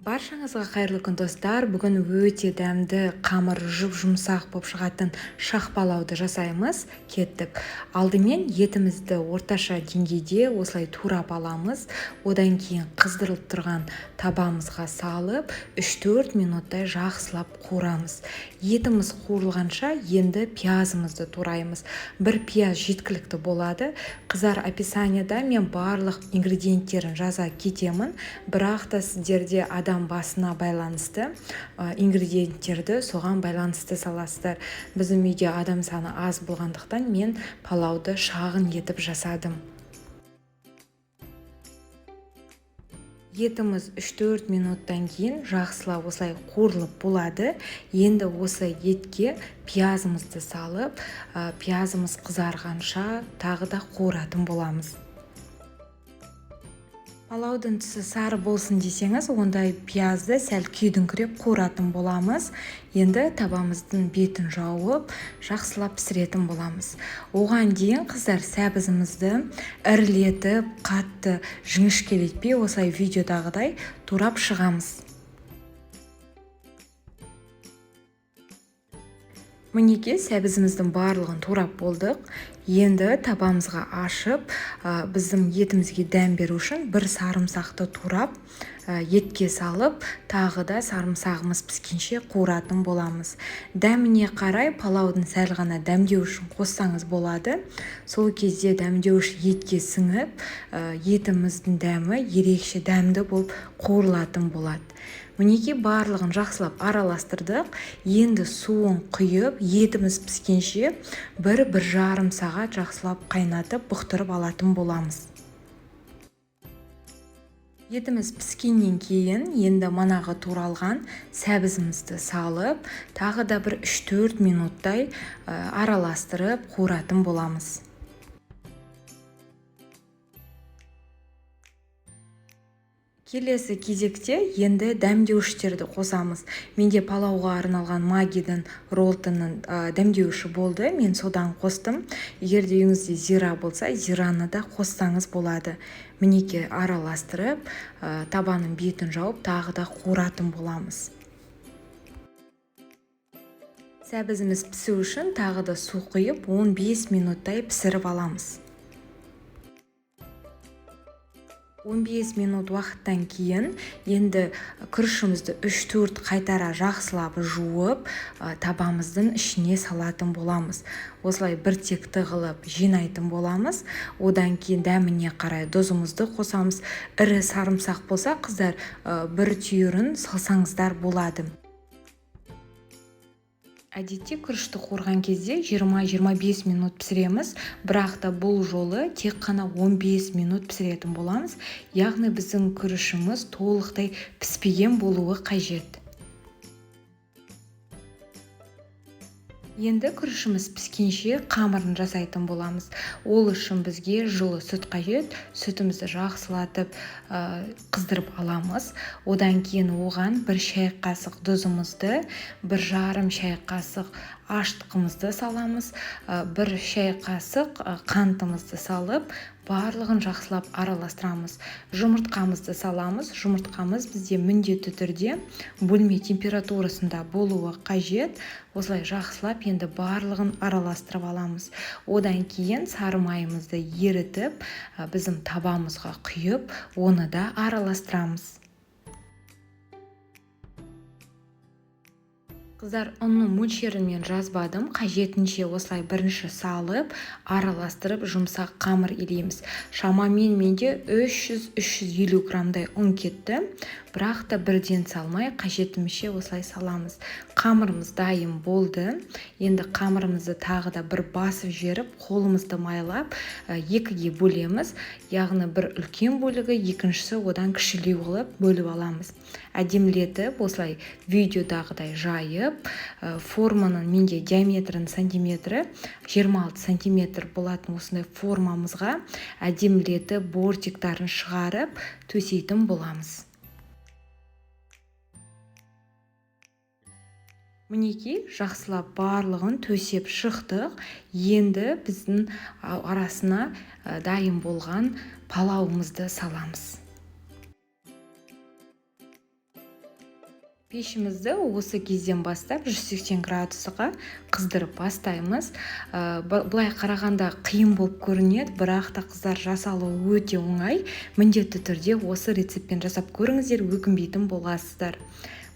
Баршаңызға қайырлы күн, достар! Бүгін өте дәмді, қамыр жұп-жұмсақ болып шығатын шах палауды жасаймыз. Кеттік. Алдымен етімізді орташа деңгейде осылай турап аламыз. Одан кейін қыздырылып тұрған табамызға салып, 3-4 минуттай жақсылап қуырамыз. Етіміз қуырылғанша енді пиязымызды тураймыз. Бір пияз жеткілікті болады. Қыздар, описанияда мен барлық ингредиенттерін жаза кетемін, бірақ та сіздерде адам басына байланысты ингредиенттерді соған байланысты саласыздар. Біздің үйде адам саны аз болғандықтан, мен палауды шағын етіп жасадым. Етіміз 3-4 минуттан кейін жақсылап осылай қуырылып болады. Енді осы етке пиязымызды салып, пиязымыз қызарғанша тағы да қуыратын боламыз. Палаудың түсі сары болсын десеңіз, ондай пиязды сәл күйдіңкіреп қуыратын боламыз. Енді табамыздың бетін жауып, жақсылап пісіретін боламыз. Оған дейін, қыздар, сәбізімізді ірілетіп, қатты жіңішкелетпей, осылай видеодағыдай турап шығамыз. Мінекей, сәбізіміздің барлығын турап болдық. Енді табамызға ашып, біздің етімізге дәм беру үшін бір сарымсақты турап, етке салып, тағы да сарымсағымыз піскенше қуыратын боламыз. Дәміне қарай палаудың сәл ғана дәмдеу үшін қоссаңыз болады. Сол кезде дәмдеуіш етке сіңіп, етіміздің дәмі ерекше дәмді болып қуырылатын болады. Мінекей, барлығын жақсылап араластырдық. Енді суын құйып, етіміз піскенше 1-1,5 сағат жақсылап қайнатып, бұқтырып алатын боламыз. Етіміз піскеннен кейін енді манағы туралған сәбізімізді салып, тағы да бір 3-4 минуттай араластырып қуыратын боламыз. Келесі кезекте енді дәмдеуіштерді қосамыз. Менде палауға арналған Магидің, Ролтонның дәмдеуіші болды, мен содан қостым. Егер де үйіңізде зира болса, зираны да қоссаңыз болады. Мінекей, араластырып, табаның бетін жауып, тағы да қуыратын боламыз. Сәбізіміз пісу үшін тағы да су құйып, 15 минуттай пісіріп аламыз. 15 минут уақыттан кейін енді күрішімізді 3-4 қайтара жақсылап жуып, табамыздың ішіне салатын боламыз. Осылай бір текті қылып жинайтын боламыз. Одан кейін дәміне қарай тұзымызды қосамыз. Ірі сарымсақ болса, қыздар, бір түйірін салсаңыздар болады. Әдетте күрішті қуырған кезде 20-25 минут пісіреміз, бірақ та бұл жолы тек қана 15 минут пісіретін боламыз, яғни біздің күрішіміз толықтай піспеген болуы қажет. Енді күрішіміз піскенше қамырын жасайтын боламыз. Ол үшін бізге жылы сүт қажет. Сүтімізді жақсылатып қыздырып аламыз. Одан кейін оған бір шай қасық тұзымызды, 1,5 шай қасық ашытқымызды саламыз, бір шай қасық қантымызды салып, барлығын жақсылап араластырамыз. Жұмыртқамызды саламыз. Жұмыртқамыз бізде міндетті түрде бөлме температурасында болуы қажет. Осылай жақсылап енді барлығын араластырып аламыз. Одан кейін сары майымызды ерітіп, біздің табамызға құйып, оны да араластырамыз. Қыздар, ұнның мөлшерін мен жазбадым. Қажетінше осылай бірінші салып, араластырып, жұмсақ қамыр илейміз. Шамамен менде 300-350 граммдай ұн кетті. Бірақ та бірден салмай, қажетімізше осылай саламыз. Қамырымыз дайын болды. Енді қамырымызды тағы да бір басып жіберіп, қолымызды майлап, екіге бөлеміз. Яғни бір үлкен бөлігі, екіншісі одан кішілеу қылып бөліп аламыз. Әдемілетіп, осылай видеодағыдай жайып, форманың менде диаметрінің сантиметрі 26 сантиметр болатын осындай формамызға әдемілетіп бортиктарын шығарып төсейтін боламыз. Мінекей, жақсылап барлығын төсеп шықтық. Енді біздің арасына дайын болған палауымызды саламыз. Пешімізді осы кезден бастап 180 градусқа қыздырып бастаймыз. Былай қарағанда қиын болып көрінеді, бірақ та қыздар, жасалуы өте оңай. Міндетті түрде осы рецептпен жасап көріңіздер, өкінбейтін боласыздар.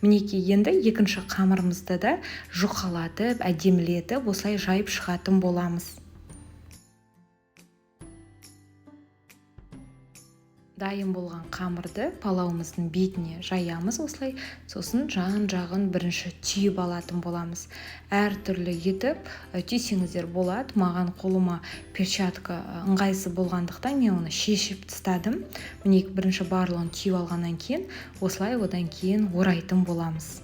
Мінекей, енді екінші қамырымызды да жұқалатып, әдемілетіп, осылай жайып шығатын боламыз. Дайын болған қамырды палауымыздың бетіне жаямыз осылай, сосын жан-жағын бірінші түйіп алатын боламыз. Әртүрлі етіп түйсеңіздер болады. Маған қолыма перчатка ыңғайсыз болғандықтан мен оны шешіп тастадым. Міне, бірінші барлығын түйіп алғаннан кейін осылай одан кейін орайтын боламыз.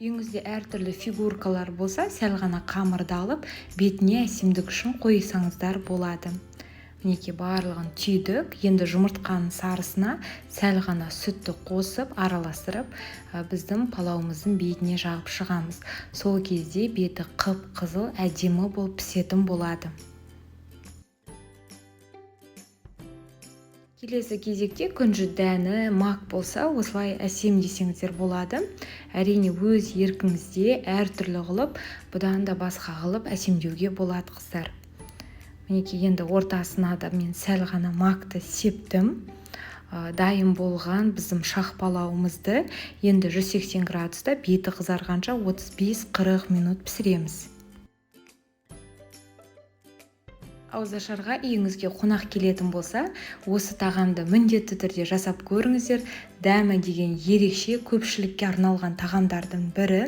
Үйіңізде әртүрлі фигуркалар болса, сәл ғана қамырды алып, бетіне әсемдік үшін қойсаңыздар болады. Мінекей, барлығын түйдік. Енді жұмыртқаның сарысына сәл ғана сүтті қосып, араластырып, біздің палауымыздың бетіне жағып шығамыз. Сол кезде беті қып-қызыл, әдемі болып пісетін болады. Келесі кезекте күнжіт дәні, мак болса, осылай әсем десеңіздер болады. Әрине, өз еркіңізде әртүрлі қылып, бұдан да басқа қылып әсемдеуге болады, қыздар. Мінекей, енді ортасына да мен сәл ғана макты септім. Дайын болған біздің шах палауымызды енді 180 градуста беті қызарғанша 35-40 минут пісіреміз. Ауызашарға үйіңізге қонақ келетін болса, осы тағамды міндетті түрде жасап көріңіздер. Дәмі деген ерекше, көпшілікке арналған тағамдардың бірі.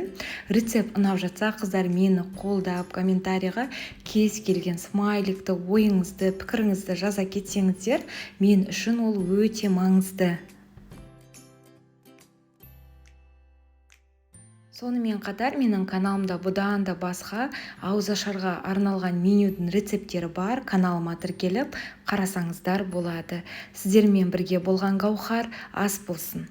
Рецепт ұнап жатса, қыздар, мені қолдап, комментарийға кез келген смайликті, ойыңызды, пікіріңізді жаза кетсеңіздер, мен үшін ол өте маңызды. Сонымен қатар менің каналымда бұдан да басқа ауызашарға арналған менюдің рецепттері бар. Каналыма тіркеліп, қарасаңыздар болады. Сіздермен бірге болған Гаухар, ас болсын.